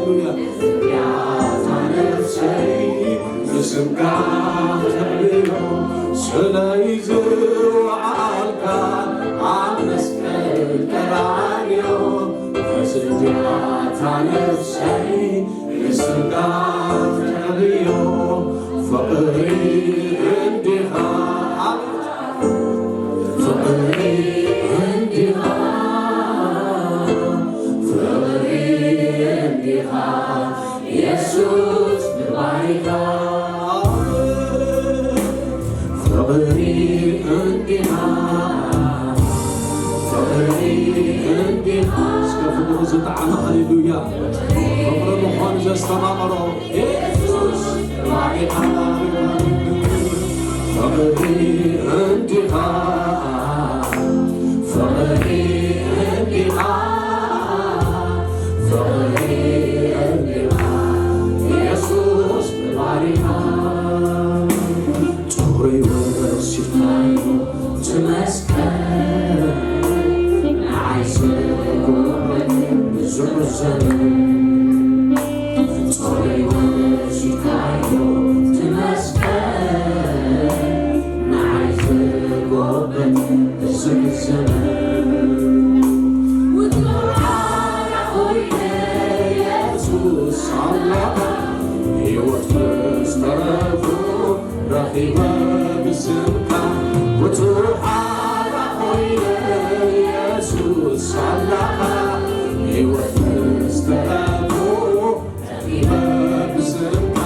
እዚኣ ነፍሰይ ንስምካ ተዕብዮ፣ ስለይ ዝወዓልካ ኣብ መስቀል ቀራንዮ። እዚኣ ነፍሰይ ንስምካ ተዕብዮ፣ ፍቕሪ እንዲኻ ፍቕሪ እንዲኻ፣ ፍቕሪ እንዲኻ፣ የሱስ ንባይኻ። ፍቕሪ እንዲኻ፣ ፍቕሪ እንዲኻ። እስከ ፍቕሩ ዝጠዓመ፣ ሃሌሉያ፣ ፍቕሪ ምዃኑ ዘስተማቐሮ የሱስ ባሪኻ፣ ፍቕሪ እንዲኻ፣ ፍቕሪ እንዲኻ፣ ፍቕሪ እንዲኻ፣ የሱስ ባሪኻ። ጾረይ ወሲድካዮ ትመስገን፣ ንዓይ ዘጎበጥ ብዙሕ ዘመን። ጾረይ ወሲድካዮ ትመስገን፣ ንዓይ ዘጎበጥ ብዙሕ ዘመን። ውጹዕ ሓራ ኮይነ የሱስ ኣምላኽ፣ ህይወት ምስ ተረፉ ረኺበ ብስምካ። ውጹዕ ሓራ ኮይነ የሱስ ኣምላኽ፣ ህይወት ምስ ተረፉ ረኺበ ብስምካ።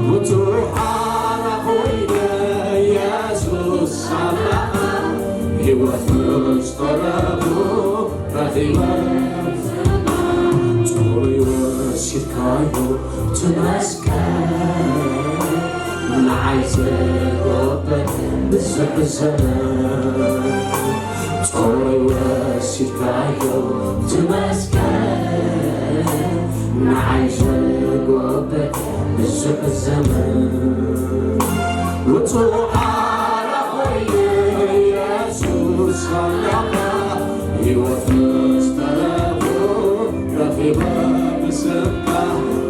ውጹዕ ሓራ ኮይነ የሱስ ኣምላኽ፣ ህይወት ምስ ተረፉ ረኺበ። ጾረይ ወሲድካዮ ትመስገን፣ ንዓይ ዘጎበጥ ብዙሕ ዘመን። ጾረይ ወሲድካዮ ትመስገን፣ ንዓይ ዘጎበጥ ብዙሕ ዘመን። ውጹዕ ሓራ ኮይነ የሱስ ኣምላኽ፣ ህይወት ምስ ተረፉ ረኺበ ብስምካ።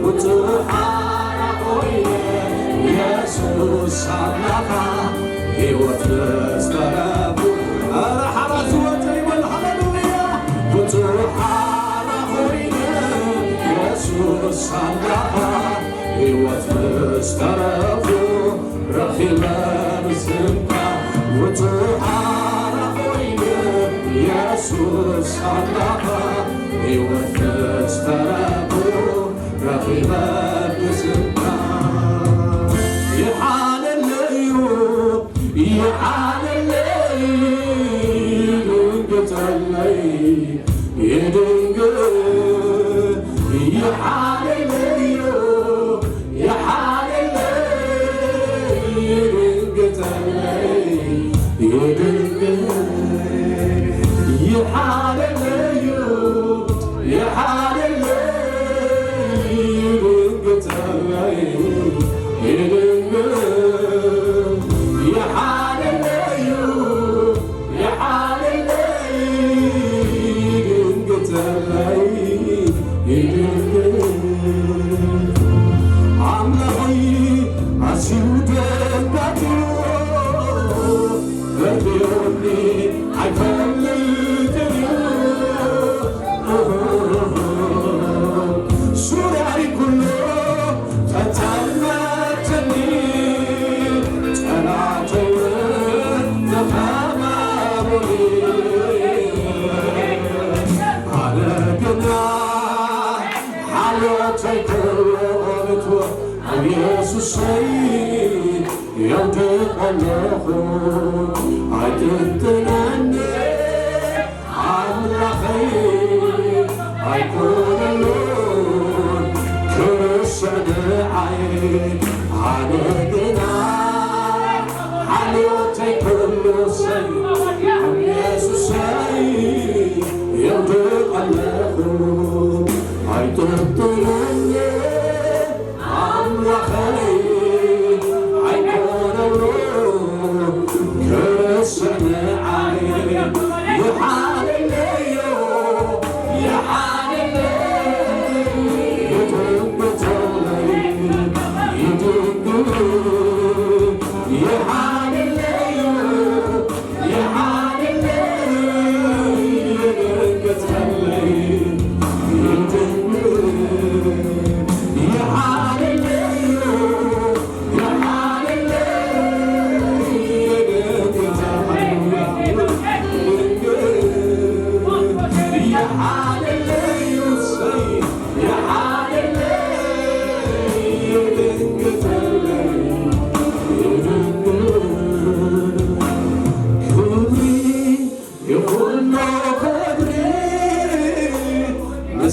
ውጹዕ ሓራ ኮይነ የሱስ ኣምላኽ፣ ህይወት ምስ ተረፉ። ኧረ ሓራ ዝወጸ ይበል፣ ሃሌሉያ። ውጹዕ ሓራ ኮይነ የሱስ ኣምላኽ፣ ህይወት ምስ ተረፉ ረኺበ ብስምካ። ውጹዕ ሓራ ኮይነ የሱስ ኣምላኽ፣ ህይወት ምስ ተረፉ ረኺበ ብስምካ። ይሓለለዩ፣ ይሓለለዩ፣ ይድንግጸለይ፣ ይድንግል፣ ይሓለለዩ፣ ይሓለለዩ፣ ይድንግጸለይ፣ ይድንግል፣ ይሓለለዩ፣ ይሓለለዩ፣ ይድንግጸለይ፣ ይድንግል፣ ይሓለለዩ፣ ይሓለለይ፣ ይድንግጸለይ፣ ይድንግል። ኣምላኸይ ኣዝዩ ደንጋጽ እዩ፣ ፈርድዮኒ ኣይፈልጥን እዩ። ዙርያይ ኩሉ ተጸልመትኒ፣ ጸላተይ እውን ተኸባቡኒ። ኣነ ግና ሓልዮተይ ክብርቱ ኣብ የሱሰይ የውድቕ ኣለኹ። ኣይጥንጥነኒ ኣምላኸይ ኣይኮነሉን ክርስዕ ንዓይ። ኣነ ግና ሓልዮተይ ኩሉ ሰይ ኣብ የሱሰይ የውድቕ ኣለኹ። ኣይጥንጥነኒ ኣምላኸይ ኣይኮነሉ ክርስዕ ንዓይ። ይሓልለዮ፣ ይሓልለዮ፣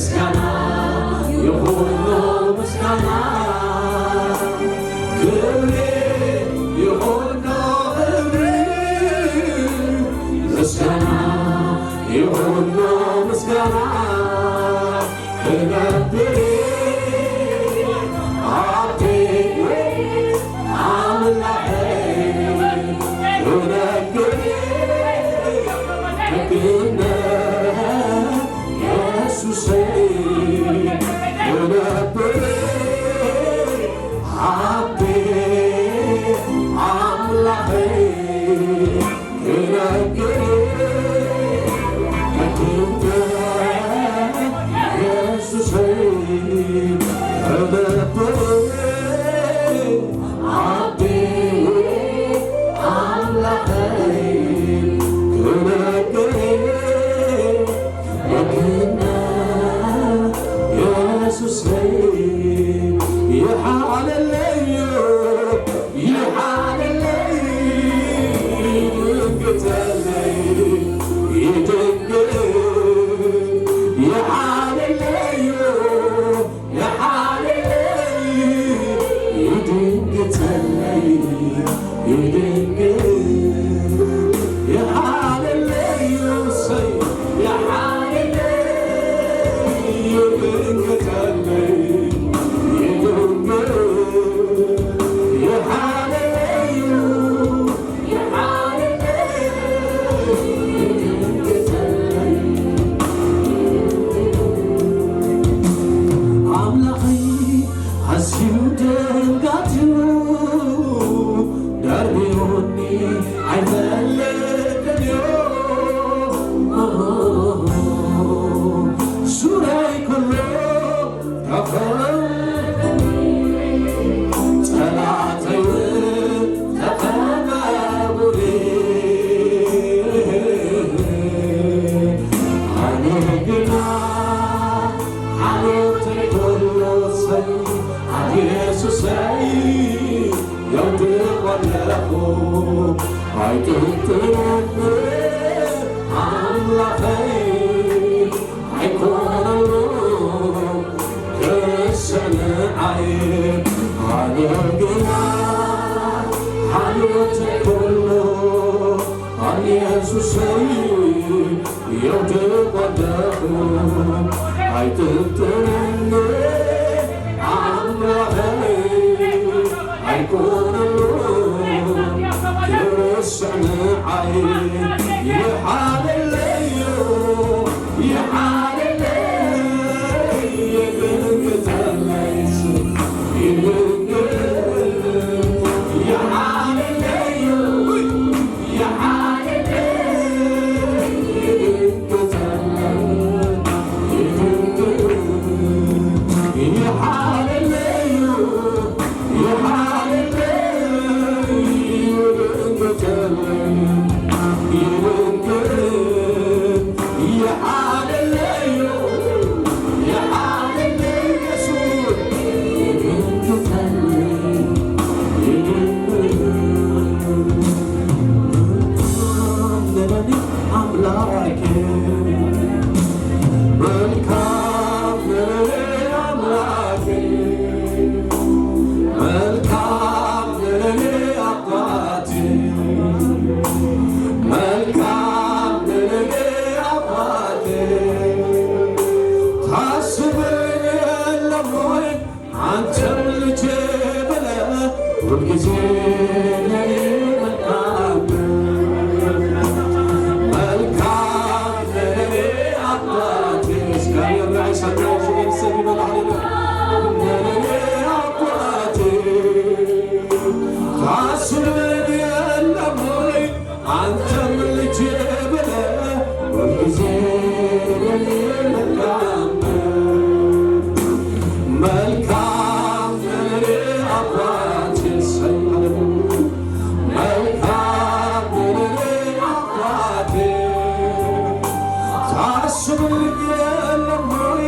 ምስጋና ይኹኖ ምስጋና፣ ክብሪ ይኹኖ ክብሪ፣ ምስጋና ይኹኖ ምስጋና፣ ክነብር ኣቤ ኣምላኸይ፣ ክነብር ክነግር የሱሰይ፣ ክነብር ኣቤ ኣምላኸይ፣ ክነግር ክነግር የሱሰይ፣ ክነብር ኣቤ ኣምላኸይ፣ ክነግር ወግና የሱሰይ፣ ይሓለለዩ፣ ይሓለለዩ፣ ይድንግተለይ፣ ይድንግት፣ ይሓለለዩ፣ ይሓለለይ፣ ይድንግተለይ፣ ይድንግት፣ ይሓለለይ፣ እሰይ፣ ይሓለለይ፣ ይድንግተለይ፣ ይድንግት፣ ይሓለለይ፣ ኣምላኸይ ኣዝዩ ደንጋጽዩ፣ ደርብዩኒ ኣይፈልጥን እዩ። ዙርያይ ኩሉ ተኸበቡ፣ ጸላእተይ እውን ተኸበቡኒ። ኣነ ግና ሓልዮተይ ኩሉ ሰብ ኣብ የሱሰይ የውድቕ ኣለኹ። ኣይጥንጥንን ኣምላኸይ ኣይኮነሉ ክስዕንዓይ፣ ኣነ ግና ሓልዮተይ ኩሉ ኣብ የሱሰይ የውድቕ ኣለኹ። ኣይጥንጥንን ኣምላኸይ ኣይኮነሉ ክስዕንዓይ፣ ይሓለለዩ፣ ይሓለለይ፣ ይድንግተለይ፣ ይድንግት፣ ይሓለለዩ፣ ይሓለለይ፣ ይድንግተለይ፣ ይድንግት፣ ይሓለለዩ፣ ኣምላኬ፣ መልካም ነህ ኣምላኬ፣ መልካም ነህ ኣባቴ፣ መልካም ነህ ኣባቴ። ታስበኝ የለም ወይ አንተም ልጄ ብለህ ሁልጊዜ ለኔ መልካም ነህ። መልካም ነህ ለኔ አባቴ። እስከ የራይ ሰናይ ሽኤል ሰሚ በላህለ ለኔ አባቴ። ታስበኝ የለም ወይ አንተም ልጄ ብለህ ሁልጊዜ ለኔ መልካም ነህ። መልካም ነህ ለኔ አባቴ፣ እሰይ፣ ሃሌሉያ። መልካም ነህ ለኔ አባቴ፣ ታስብልኝ የለም ወይ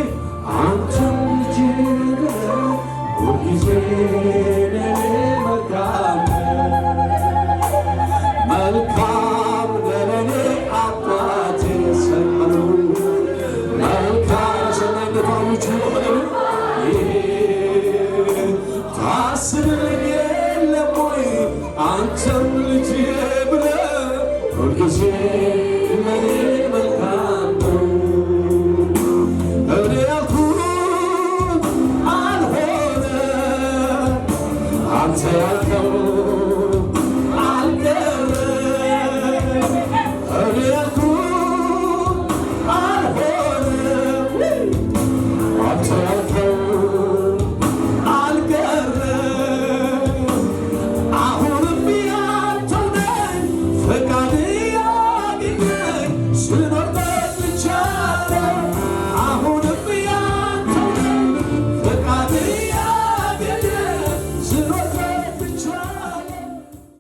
አንተም ልጄ ብለህ ሁልጊዜ ለኔ መልካም ነህ። መልካም ነህ ለኔ አባቴ፣ እሰይ፣ ሃሌሉያ። መልካም ሰናይ ታስብልኝ የለም ወይ አንተም ልጅ ብለህ ሁልጊዜ